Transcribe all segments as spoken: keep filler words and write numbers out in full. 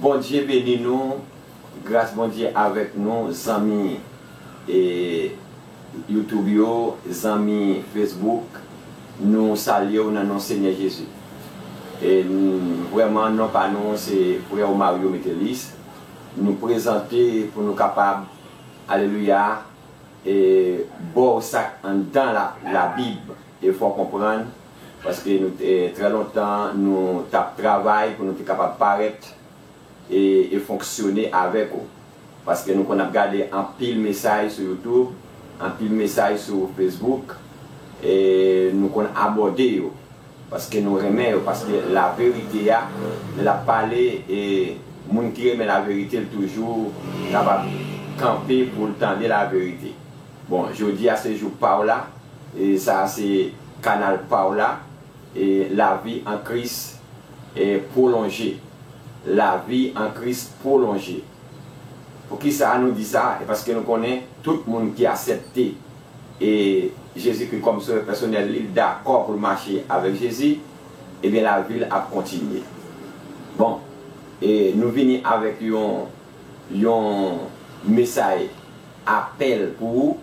Bondye beni nou, gras Bondye avèk nou, zanmi e YouTube yo, zanmi Facebook, nou salye w nan non Senyè Jezi. E n- vrèman, non pa nou, se frè Mario Metelis. Nou prezante pou nou kapab, alelouya, e ba w sa k anndan la, Labib. E fò w konprann, paske nou te, trè lontan, nou t ap travay pou nou te kapab parèt e, e fonksyone avèk ou. Paske nou konn ap gade anpil mesaj sou YouTube, anpil mesaj sou Facebook, e nou konn abòde yo. Paske nou renmen yo, paske laverite a, lè l ap pale, e moun ki renmen laverite, l toujou kapab kanpe pou l tande laverite. Bon, jodi a se jou pa w la, e sa a se kanal pa w la, e lavi an Kris e pwolonje. Lavi an Kris pwolonje. Poukisa nou di sa? E paske nou konnen tout moun ki aksepte e Jezikri kòm Sovè pèsonèl li, dakò pou l mache avèk Jezi, ebyen lavi l ap kontinye. Bon, e nou vini avèk yon, yon mesaj apèl pou ou,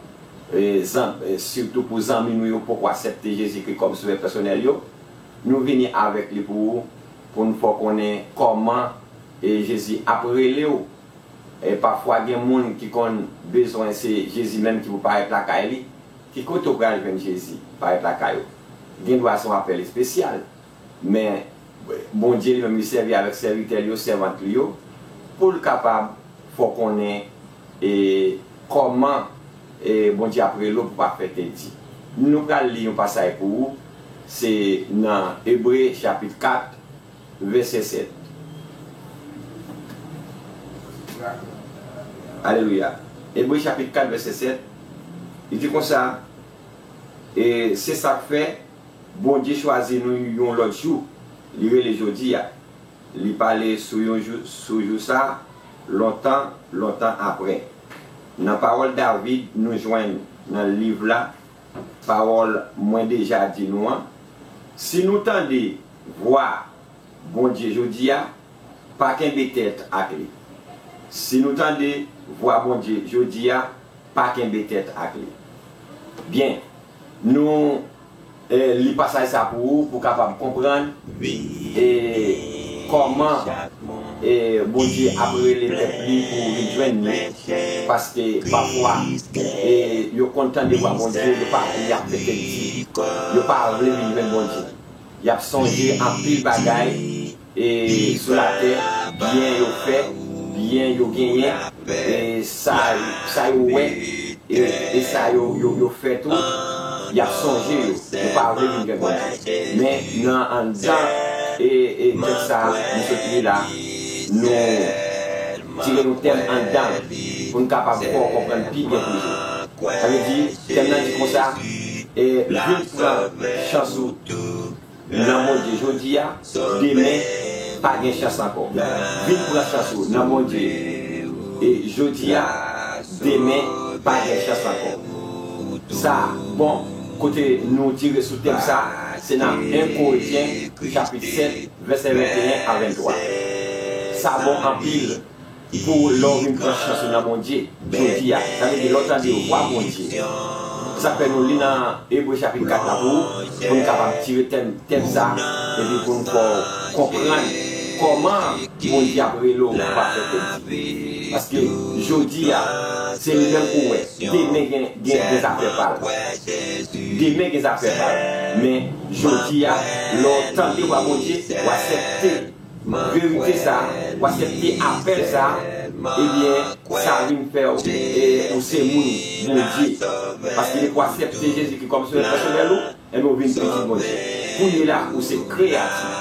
e, zan- e, sitou pou zanmi nou yo poko aksepte Jezikri kòm Sovè pèsonèl yo. Nou vini avèk li pou ou, pou n fè w konnen kòman e Jezi ap rele w. E pafwa gen moun ki konn bezwen se Jezi menm ki pou parèt lakay li. Ki kote w pral jwenn Jezi parèt lakay ou? Gen dwa se yon apèl espesyal. Men Bondye li menm li sèvi avèk sèvitè li yo, sèvant li yo, pou l kapab fè w konnen e kòman e Bondye ap rele w pou w pa fè tèt di. Nou pral li yon pasaj pou ou, se nan Ebre chapit kat, vèsè sèt. Alelouya. Ebre chapit kat, vèsè sèt, li di konsa, e se sa k fè Bondye chwazi nou yon lòt jou, li rele jodi a. Li pale sou yon jou, sou jou sa, lontan, lontan apre. Nan pawòl David nou jwenn nan liv la, pawòl mwen deja di nou an, si nou tande vwa Bondye jodi a, pa kenbe tèt ak li. Si nou tande vwa Bondye jodi a, pa kenbe tèt ak li. Byen, nou e, li pasaj sa pou ou, pou w kapab konprann e, kòman e, Bondye ap rele pèp li pou vin jwenn li. Paske pafwa e, yo konn tande vwa Bondye, yo pa, y ap fè tèt di, yo pa vle vin jwenn Bondye. Y ap sonje anpil bagay e, sou latè, byen yo fè, byen yo genyen, e sa, sa yo wè, e, e sa yo, yo, yo fè tou, y ap sonje yo, yo pa vle vin jwenn Bondye. Men nan anndan e, e tèks sa a nou sot li la, nou tire yon tèm anndan l pou n kapab fè w konprann pi byen toujou. Sa vle di, tèm nan di konsa, e, vin pran chans ou nan Bondye jodi a, demen pa gen chans ankò. Vin pran chans ou nan Bondye e jodi a, demen pa gen chans ankò. Sa bon, kote nou tire sou tèm sa, se nan en Korentyen chapit sèt, vèsè venteyen a venntwa. Sa bon anpil pou lè w vin pran chans ou nan Bondye jodi a. Sa vle di lè w tande vwa Bondye. Sa k fè nou li nan Ebre chapit kat la pou, pou n kapab tire tèm, tèm sa, epi pou n fè w konprann kòman Bondye ap rele w pou pa fè tèt di. Paske jodi a, se li menm ou wè. Demen gen, gen, gen zafè pa l. Demen gen zafè pa l. Men jodi a, lè w tande vwa Bondye, w aksepte verite sa, w aksepte apèl sa, ebyen, sa vin fè w, e, ou se moun Bondye. Paske depi w aksepte Jezikri kòm Sovè pèsonèl ou, ebyen, ou vin pitit Bondye. Kounye la, ou se kreyati.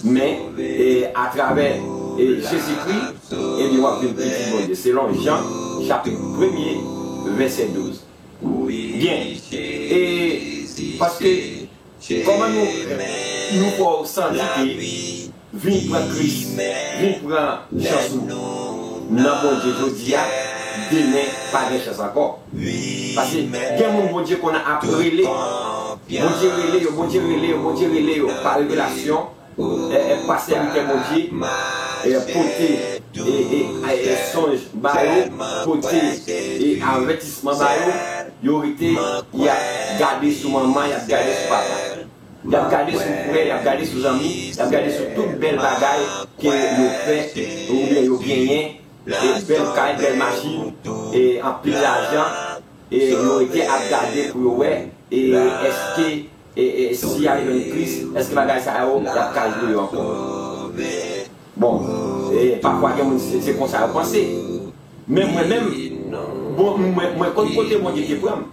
Men, e, atravè e, Jezikri, ebyen, w ap vin pitit Bondye. Selon Jan, chapit premye, vèsè douz. Byen. E, paske kòman nou, nou fè w santi ke vin pran Kris, vin pran chans ou nan Bondye jodi a, demen pa gen chans ankò. Paske gen moun Bondye konn ap rele, Bondye rele yo, Bondye rele yo, Bondye rele yo pa revelasyon, e, e, pa sèvitè Bondye, e, pote e, e, e, sonj ba yo, pote e, avètisman ba yo, yo rete, y ap gade sou manman, y ap gade sou papa. Y ap gade sou frè, y ap gade sou zanmi, y ap gade sou tout bèl bagay ke yo fè oubyen yo genyen, e bèl kay, bèl machin, e anpil lajan, e yo rete ap gade pou yo wè, e èske, e, e si y al jwenn Kris, èske bagay sa yo, y ap ka jwe yo ankò. Bon, e pafwa gen moun se, se konsa yo panse. Men mwen menm, bon, mwen, mwen konn kote Bondye te pran m.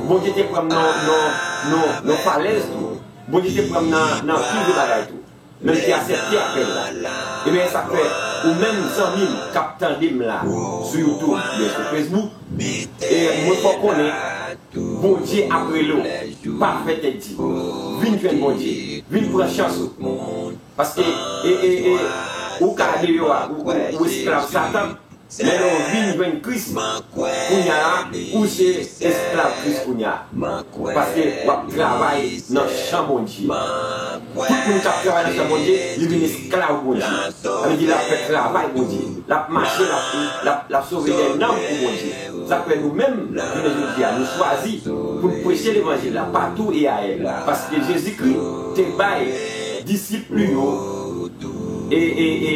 Bondye te pran m nan, nan, nan, nan falèz tou. Bondye te pran m nan, nan anpil de bagay tou. Men m te aksepte apèl la. Ebyen, sa fè, ou menm zanmi m k ap tande m la, sou YouTube, oubyen sou Facebook, e mwen fè w konnen, Bondye ap rele w. Pa fè tèt di. Vin jwenn Bondye. Vin pran chans ou. Paske, e, e, e, ou ka deyò a, ou, ou, ou esklav Satan. Men lè w vin jwenn Kris, kounye a la, ou se esklav Kris kounye a. Paske w ap travay nan chan Bondye. Tout moun k ap travay nan chan Bondye, li vin esklav Bondye. Sa vle di l ap fè travay Bondye. L ap mache, l ap, l ap, l ap sove dè nanm pou Bondye. Sa k fè nou menm, jounen jodi a, nou chwazi pou n preche levanjil la patou e ayè. Paske Jezikri te bay disip li yo e, e, e,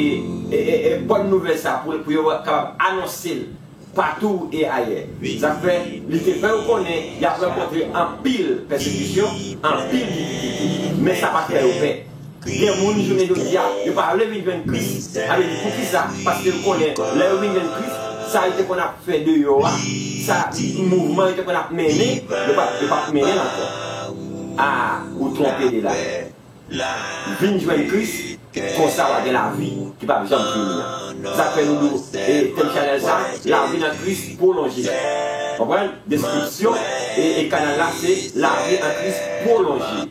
e, e, e bòn nouvèl sa pou, pou yo kapab anonse l patou e ayè. Sa k fè, li te fè yo konnen y ap rankontre anpil pèsekisyon, anpil difikilte. Men sa pa t fè yo pè. Gen moun jounen jodi a, yo pa vle vin jwenn Kris. Sa vle di poukisa? Paske yo konnen, lè yo vin jwenn Kris, sa yo te konn ap fè deyò a, sa mouvman yo te konn ap mennen, yo p ap, yo p ap mennen l ankò. A, ou twonpe de la. Vin jwenn Kris, konsa w a gen lavi ki p ap janm fini an. Sa k fè nou di w, e, tèm chanèl sa, lavi nan Kris pwolonje. Konprann? Deskripsyon e, e kanal la se lavi an Kris pwolonje.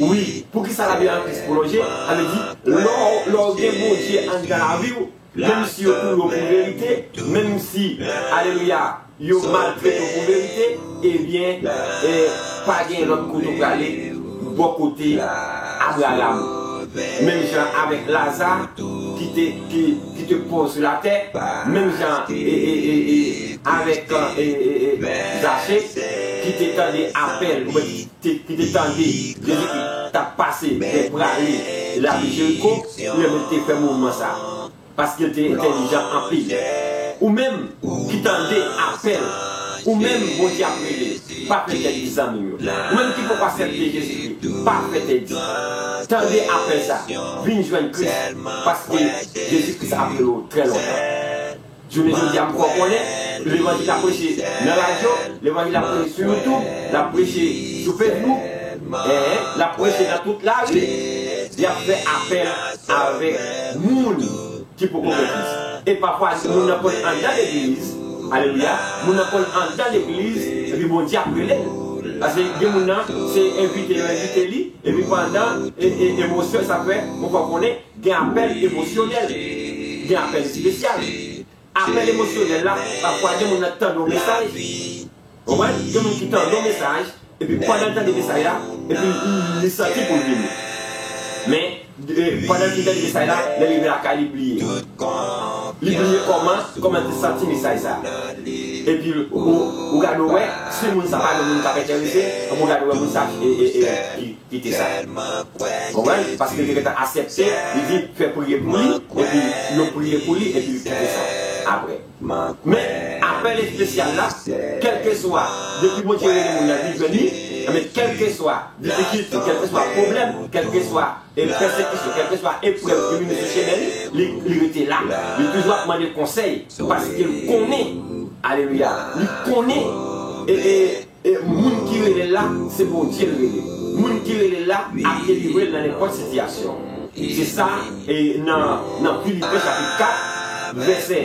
Wi, poukisa lavi an Kris pwolonje? Sa vle di, lè w, lè w gen Bondye anndan lavi w, menm si yo touye w pou verite, menm si, alelouya, yo maltrete w pou verite, ebyen, e, pa gen lòt kote w prale, bò kote Abraram. Menm jan avèk Laza, ki te, ki, ki te pòv sou latè, menm jan, e, e, e, e, avèk, e, e, e, Zache, ki te tande apèl, oubyen ki te, ki te tande Jezikri t ap pase, te prale lavi Jeriko, li menm li te fè mouvman sa. Paske l te entèlijan anpil. Ou menm ki tande apèl, ou menm Bondye ap rele, pa fè tèt di zanmi m yo. Ou menm ki poko aksepte Jezikri, pa fè tèt di. Tande apèl sa, vin jwenn Kris, paske Jezikri ap rele w trè lontan. Jounen jodi a, m fè w konnen, levanjil ap preche nan radyo, levanjil ap preche sou YouTube, l ap preche sou Facebook, en, l ap preche nan tout lari. Li ap fè apèl avèk moun ki poko gen Kris. E pafwa, moun nan konn anndan legliz, alelouya, moun nan konn anndan legliz, epi Bondye ap rele l. Paske gen moun nan, se envite yo envite li, epi pandan e, e, emosyon, sa fè, m fè w konnen, gen apèl emosyonèl, gen apèl espesyal. Apèl emosyonèl la, pafwa gen moun nan tande yon mesaj. Konprann? Gen moun ki tande yon mesaj, epi pandan l tande mesaj la, epi li, li santi pou l vini. Men, e, pandan l fin tande mesaj la, lè l rive lakay, li bliye. Li bliye kòman, kòman l te santi mesaj sa. Epi, ou, ou gade w wè, si moun sa pa gen moun k ap enterese, epi ou gade w wè moun sa, e, e, e, ki, kite sa. Konprann? Paske li te gentan aksepte, li di, fè priye pou li, epi yo priye pou li, epi li kite sa apre. Men, apèl espesyal la, kèlkeswa, depi Bondye rele moun nan, li jwenn li, men kèlkeswa difikilte, kèlkeswa pwoblèm, kèlkeswa, e, pèsekisyon, kèlkeswa eprèv ki vini sou chemen li, li, li rete la. Li toujou ap mande konsèy, paske l konnen, alelouya, li konnen, e, e, E moun ki rele l la, se Bondye l rele. Moun ki rele l la ap delivre l nan nenpòt sitiyasyon. Se sa, e, nan, nan Filipen chapit kat, vèsè,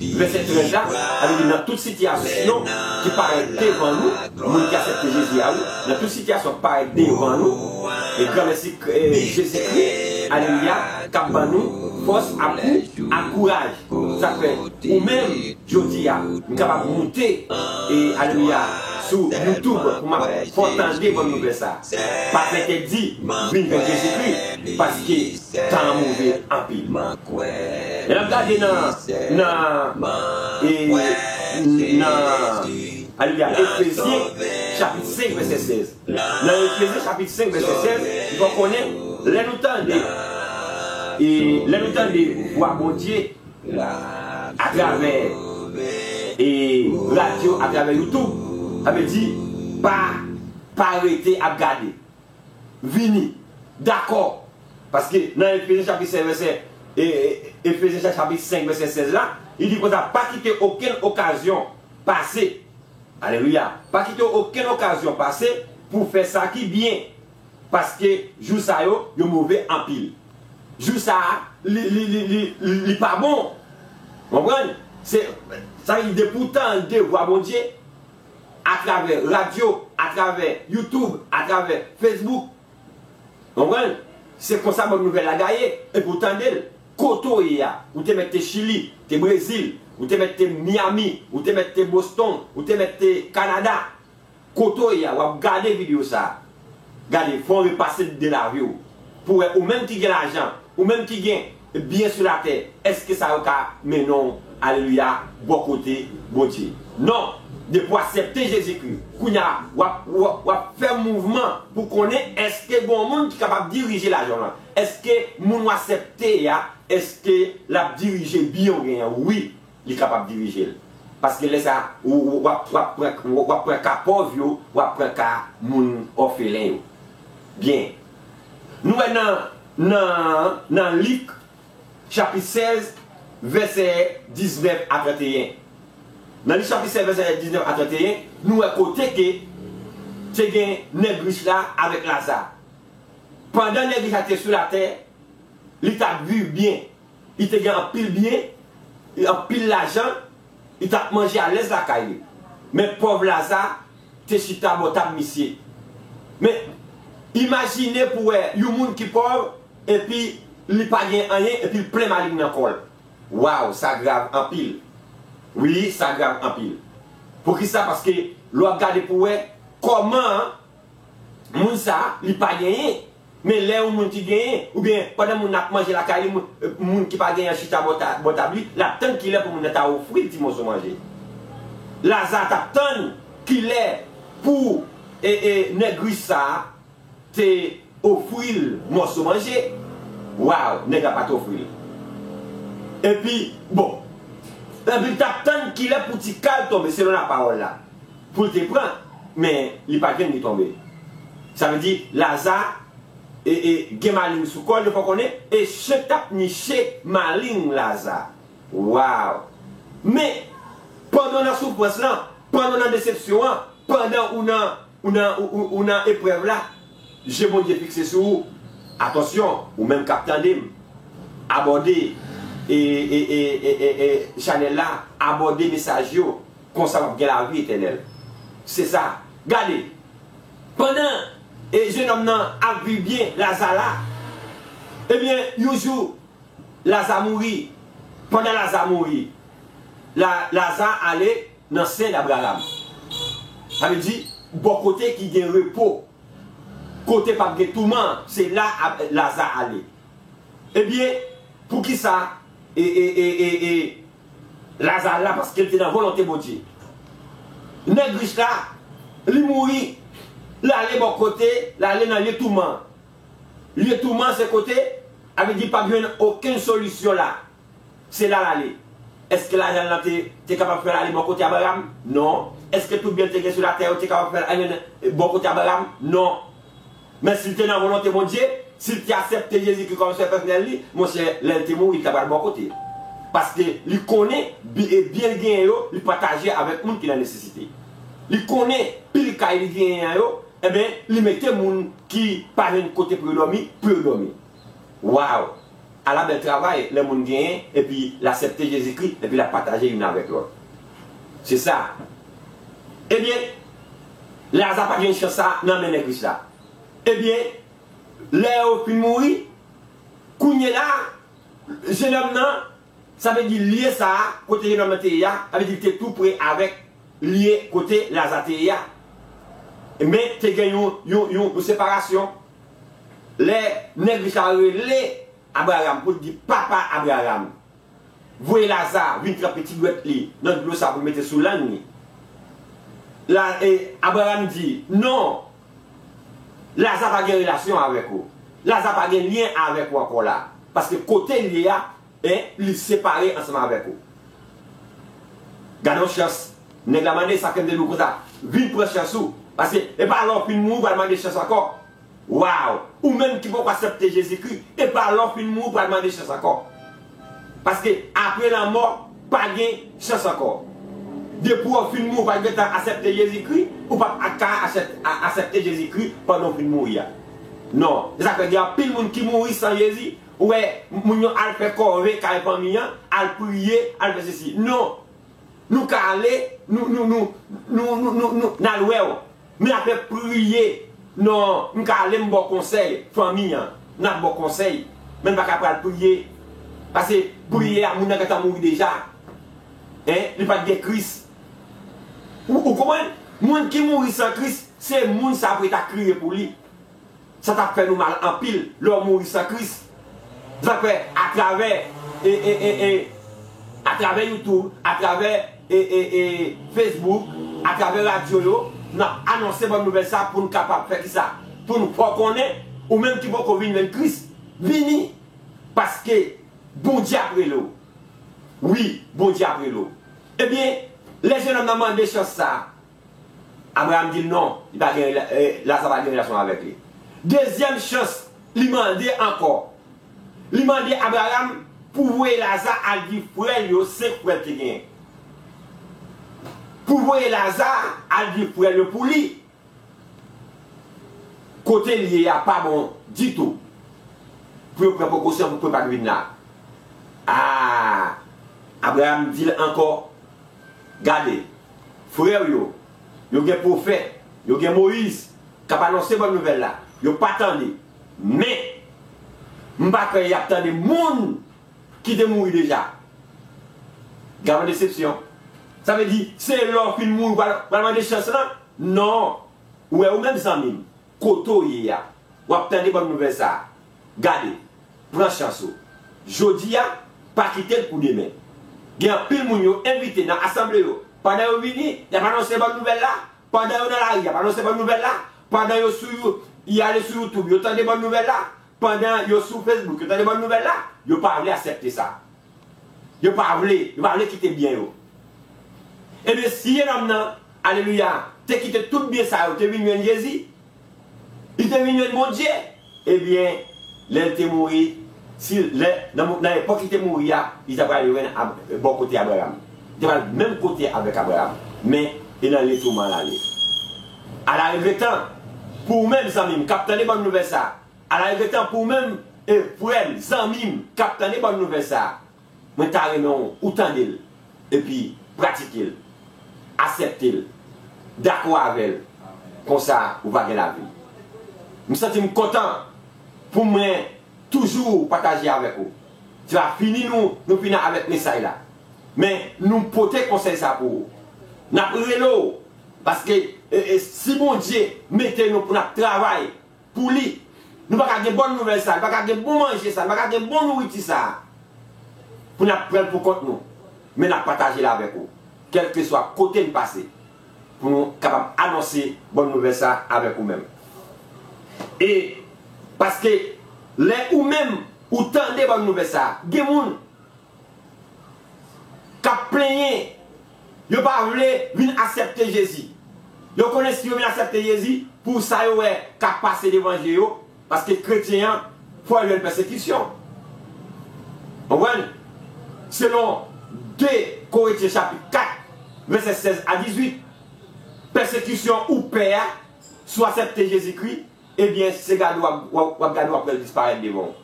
vèsè trèz la, sa vle di nan tout sitiyasyon ki parèt devan nou, moun ki aksepte Jezi a, wi, nan tout sitiyasyon ki parèt devan nou, e granmèsi, e, Jezikri, alelouya, k ap ban nou fòs, apou ak kouraj. Sa k fè, ou menm, jodi a, m kapab moute, e, alelouya, sou YouTube pou m ap fè w tande bòn nouvèl sa a. Pa fè tèt di, vin jwenn Jezikri, paske tan an move anpil. Lè n ap gade nan, nan, e, nan, alelouya, Efezyen, chapit senk, vèsè sèz. Nan Efezyen, chapit senk, vèsè sèz, nou konnen, lè nou tande, e, lè nou tande vwa Bondye, atravè, e, radyo, atravè YouTube, sa vle di, pa, pa rete ap gade. Vini. Dakò. Paske nan Efezyen chapit sèz vèsè, e, e, Efezyen chapit senk vèsè sèz la, li di konsa, pa kite okenn okazyon pase. Alelouya. Pa kite okenn okazyon pase pou fè sa ki byen. Paske jou sa yo, yo move anpil. Jou sa a, li, li, li, li, li, li pa bon. Konprann? Se, sa vle di depi w tande vwa Bondye, atravè radyo, atravè YouTube, atravè Facebook. Konprann? Se konsa bòn nouvèl la gaye, epi w tande l. Kote w ye a, ou te mèt te Chili, te Brezil, ou te mèt te Miami, ou te mèt te Boston, ou te mèt te Kanada. Kote w ye a, w ap gade videyo sa a. Gade, fè yon repase de lavi w. Pou wè, ou menm ki gen lajan, ou menm ki gen byen sou latè, èske sa yo ka mennen w, alelouya, bò kote Bondye? Non. Depi w aksepte Jezikri, kounye a, w ap, w ap, w ap fè mouvman pou konnen èske gen yon moun ki kapab dirije lajan w lan. Èske moun w aksepte a, èske l ap dirije byen w genyen an? Wi. Li kapab dirije l. Paske lè sa a, ou, ou, w ap, w ap pran, w ap pran ka pòv yo, w ap pran ka moun òfelen yo. Byen. Nou wè nan, nan, nan Lik, chapit sèz, vèsè diznèf a trannteyen. Nan Lik, chapit sèz, vèsè diznèf a trannteyen, nou wè kote ke te gen nèg rich la avèk Laza. Pandan nèg rich la te sou latè, li t ap viv byen. Li te gen anpil byen, anpil lajan, li t ap manje alèz lakay li. Men pòv Laza te chita bò tab misye. Men, imajine pou wè yon moun ki pòv, epi li pa gen anyen, epi l plen maleng nan kò l. Waw, sa grav anpil. Wi, sa grav anpil. Poukisa? Paske lè w ap gade pou wè kòman moun sa a, li pa genyen. Men lè yon moun ki genyen, oubyen pandan moun nan ap manje lakay li, moun, moun ki pa genyen an chita bò ta-, bò tab li, l ap tann kilè pou moun nan ta ofri l ti moso manje. Laza t ap tann kilè pou, e, e, nèg rich sa a te ofri l moso manje. Waw, nèg la pa t ofri l. Epi, bon, epi l t ap tann kilè pou ti kal tonbe, selon lapawòl la, pou l te pran, men li pa t jwenn li tonbe. Sa vle di, Laza, e, e, gen maleng sou kò l, yo fè w konnen, e chen t ap niche maleng Laza. Waw! Men, pandan w nan soufrans lan, pandan w nan desepsyon an, pandan ou nan, ou nan, ou, ou, ou nan eprèv la, je Bondye fikse sou ou. Atansyon, ou menm k ap tande m, abòne, e, e, chanèl la, abòne mesaj yo, konsa w ap gen lavi etènèl. Se sa. Gade, pandan, e, jenòm nan ap viv byen, Laza la, ebyen, yon jou, Laza mouri. Pandan Laza mouri, La-, Laza ale nan sen d Abraram. Sa vle di, bò kote ki gen repo, kote p ap gen touman, se la Ab-, Laza ale. Ebyen, poukisa, e, e, e, e, e, Laza la? Paske l te nan volonte Bondye. Nèg rich la, li mouri, l ale bò kote, l ale nan lye touman. Lye touman se kote, sa vle di p ap jwenn okenn solisyon la. Se la l ale. Èske lajan l lan te, te kapab fè l ale bò kote Abraram? Non. Èske tout byen l te gen sou latè yo te kapab fè l ale bò kote Abraram? Non. Men si l te nan volonte Bondye, si l te aksepte Jezikri kòm Sovè pèsonèl li, monchè, lè l te mouri, li ta pral bò kote. Paske li konnen bi-, e byen l genyen yo, li pataje avèk moun ki nan nesesite. Li konnen pil kay li genyen an yo, enben, li mete moun ki pa jwenn kote pou yo dòmi, pou yo dòmi. Waw! Ala bèl travay lè moun genyen, epi l aksepte Jezikri, epi l ap pataje youn avèk lòt. Se sa. Ebyen, Laza pa t jwenn chans sa nan men nèg rich la. Ebyen, lè yo fin mouri, kounye la, jenòm nan, sa vle di lye sa a, kote jenòm nan te ye a, sa vle di l te tou pre avèk lye kote Laza te ye a. Men te gen yon, yon, yon, yon separasyon. Lè nèg rich la rele Abraram pou l di, "Papa Abraram, voye Laza vin tranpe ti dwèt li nan dlo sa pou l mete sou lang li." La, e, Abraram di, "Non, Laza pa gen relasyon avèk ou. Laza pa gen lyen avèk ou ankò la. Paske kote l ye a, en, li separe ansanm avèk ou." Gade yon chans. Nèg la mande, "Sa fè m te di w konsa, vin pran chans ou. Paske e pa lè w fin mouri w pral mande chans ankò." Waw! Ou menm ki poko aksepte Jezikri, e pa lè w fin mouri w pral mande chans ankò. Paske apre lanmò, pa gen chans ankò. Depi w fin mouri, w pa gentan aksepte Jezikri, ou p ap ka aksep-, a-, aksepte Jezikri pandan w fin mouri a. Non. Se sa k fè gen anpil moun ki mouri san Jezi. Ou wè, moun yo al fè kòve kay fanmi an, al priye, al fè sesi. Non. Nou ka ale, nou, nou, nou, nou, nou, nou, nou, n al wè w. Men n ap fè priye. Non, m ka ale, m ba w konsèy, fanmi an. N ap ba w konsèy. Men n pa ka pral priye. Paske priye a, moun nan gentan mouri deja. En, li pa t gen Kris. Ou, ou konprann? Moun ki mouri san Kris, se moun sa pou ta kriye pou li. Sa t ap fè nou mal anpil lè w mouri san Kris. Sa fè atravè, e, e, e, e, atravè YouTube, atravè, e, e, e, Facebook, atravè radyo yo, n ap anonse bòn nouvèl sa pou n kapab fè kisa? Pou n fè w konnen, ou menm ki poko vin jwenn Kris, vini. Paske Bondye ap rele w. Wi, Bondye ap rele w. Ebyen, lè jennonm nan mande chans sa, Abraram di l non, li pa gen rela-, eh, Laza pa gen relasyon avèk li. Dezyèm chans, li mande ankò. Li mande Abraram pou voye Laza al di frè l yo, senk frè l te genyen. Pou voye Laza al di frè l yo pou li. Kote l ye a pa bon ditou. Pou yo pran prekosyon pou prepa vin la. A, Abraram di l ankò, gade, frè w yo, yo gen pwofèt, yo gen Moyiz, k ap anonse bòn nouvèl la, yo pa tande. Men, m pa kwè y ap tande moun ki te mouri deja. Gade yon desepsyon. Sa vle di, se lè w fin mouri, w pral, w pral mande chans lan? Non. Ou wè, ou menm zanmi m, kote w ye a, w ap tande bòn nouvèl sa a. Gade, pran chans ou. Jodi a, pa kite l pou demen. Gen anpil moun yo envite nan asanble yo. Pandan yo vini, y ap anonse bòn nouvèl la. Pandan yo nan lari, y ap anonse bòn nouvèl la. Pandan yo sou You-, y ale sou YouTube, yo tande bòn nouvèl la. Pandan yo sou Facebook, yo tande bòn nouvèl la, yo pa vle aksepte sa. Yo pa vle, yo pa vle kite byen yo. Ebyen, si jennonm nan, alelouya, te kite tout byen sa yo, te vin jwenn Jezi, li te vin jwenn Bondye, ebyen, lè l te mouri, si, lè, nan, nan epòk li te mouri a, li ta pral jwenn Ab-, bò kote Abraram. Li te pral menm kote avèk Abraram. Men, e nan letouman l ale. Alaregretan, pou ou menm, zanmi m, k ap tande bòn nouvèl sa a, alaregretan pou ou menm, e frè m, zanmi m, k ap tande bòn nouvèl sa a, mwen ta renmen w, ou tande l, epi pratike l, aksepte l, dakò avè l, konsa ou va gen lavi. M santi m kontan pou mwen toujou pataje avèk ou. Se pa fini nou, nou fini avèk mesaj la. Men nou pote konsèy sa pou ou. N ap rele w, paske, e, e, si Bondye mete nou pou n ap travay, pou li. Nou pa ka gen bòn nouvèl sa, nou pa ka gen bon manje sa, nou pa ka gen bon nouriti sa pou n ap pran l pou kont nou. Men n ap pataje l avèk ou, kèlkeswa kote n pase, pou nou kapab anonse bòn nouvèl sa avèk ou menm. E paske lè ou menm ou tande bòn nouvèl sa, gen moun k ap plenyen, yo pa vle vin aksepte Jezi. Yo konnen si yo vin aksepte Jezi, pou sa yo wè k ap pase devan je yo, paske kretyen an, fò l jwenn pèsekisyon. Konprann? Selon de Korentyen chapit kat, vèsè sèz a dizuit, pèsekisyon ou pè a, si w aksepte Jezikri, ebyen, se gade w ap, w ap, w ap gade w ap wè l disparèt devan w.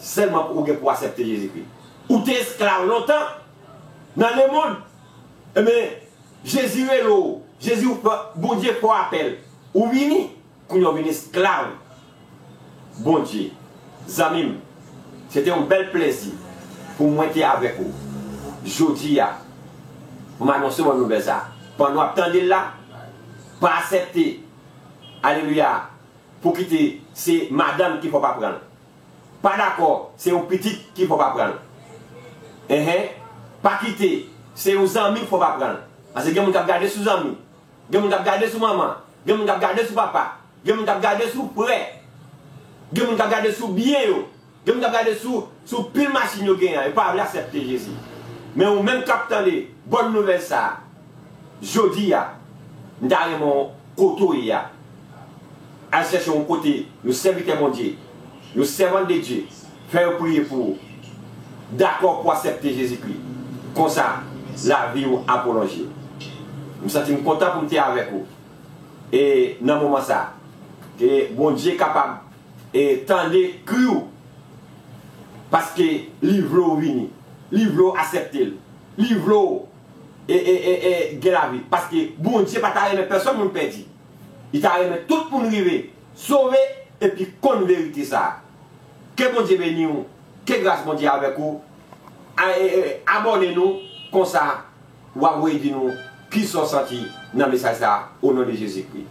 Sèlman pou ou gen pou w aksepte Jezikri. Ou te esklav lontan nan lemonn. Ebyen, Jezi rele w. Jezi ou fè, Bondye fè w apèl. Ou vini, kounye a w vin esklav Bondye. Zanmi m, se te yon bèl plezi pou mwen te avèk ou jodi a, pou m anonse w bòn nouvèl sa a. Pandan w ap tande l la, pa aksepte Alelouya. Pou kite se madanm ki fè w pa pran l. Pa dakò, se yon pitit ki fè w pa pran l. Enhen. Pa kite, se yon zanmi ki fè w pa pran l. Paske gen moun k ap gade sou zanmi. Gen moun k ap gade sou manman. Gen moun k ap gade sou papa. Gen moun k ap gade sou frè. Gen moun k ap gade sou byen yo. Gen moun k ap gade sou, sou pil machin yo genyen an, yo pa vle aksepte Jezi. Men ou menm k ap tande bòn nouvèl sa a, jodi a, m ta renmen w kote w ye a, al chèche yon kote, yon sèvitè Bondye, yon sèvant de Dye, fè yo priye pou ou. Dakò pou aksepte Jezikri. Konsa, lavi w ap pwolonje. M santi m kontan pou m te avèk ou. E nan moman sa, ke Bondye kapab, e, tande kri w, paske li vle w vini, li vle w aksepte l, li vle w, e, e, e, e, gen lavi. Paske Bondye pa ta renmen pèsonn moun pèdi. Li ta renmen tout moun rive sove epi konn verite sa a. Ke Bondye beni w, ke gras Bondye avèk ou. A, e, e, abòne nou, konsa w ap voye di nou kisa w santi nan mesaj sa a, o non de Jezikri.